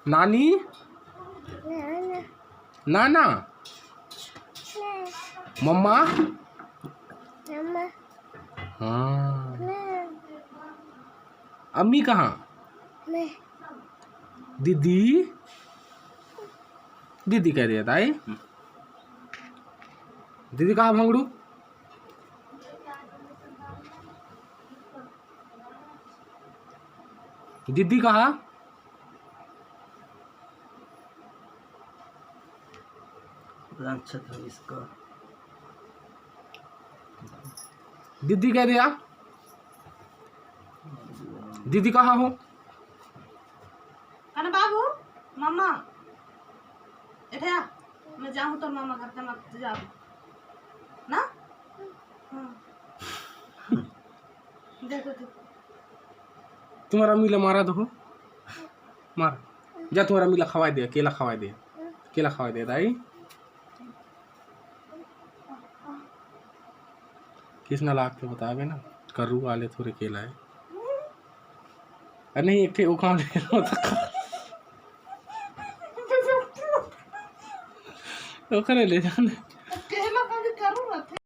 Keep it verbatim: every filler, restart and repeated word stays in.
नानी? नाना। मम्मा? मम्मा। हाँ। अम्मी कहाँ? दीदी? दीदी कह दिया दाई। दीदी कहाँ भंगड़ू? दीदी कहाँ? अच्छा था इसका। दीदी कह दिया। दीदी कहाँ हो? कना बाबू, मम्मा, एठे आ, मैं जाहूँ तोर मम्मा घर, ते मत जाबे ना। हाँ। दे दे दे। तुम्हारा मिला मारा दो, मार। जा तुम्हारा मिला खवाई दे, केला खवाई दे, केला खवाई दे दाई। किसना लाग के बताबे ना, करू वाले थोड़े केला है। अरे नहीं, एक ठे ओखा ले लो तो खा। ओखरे ले जाने।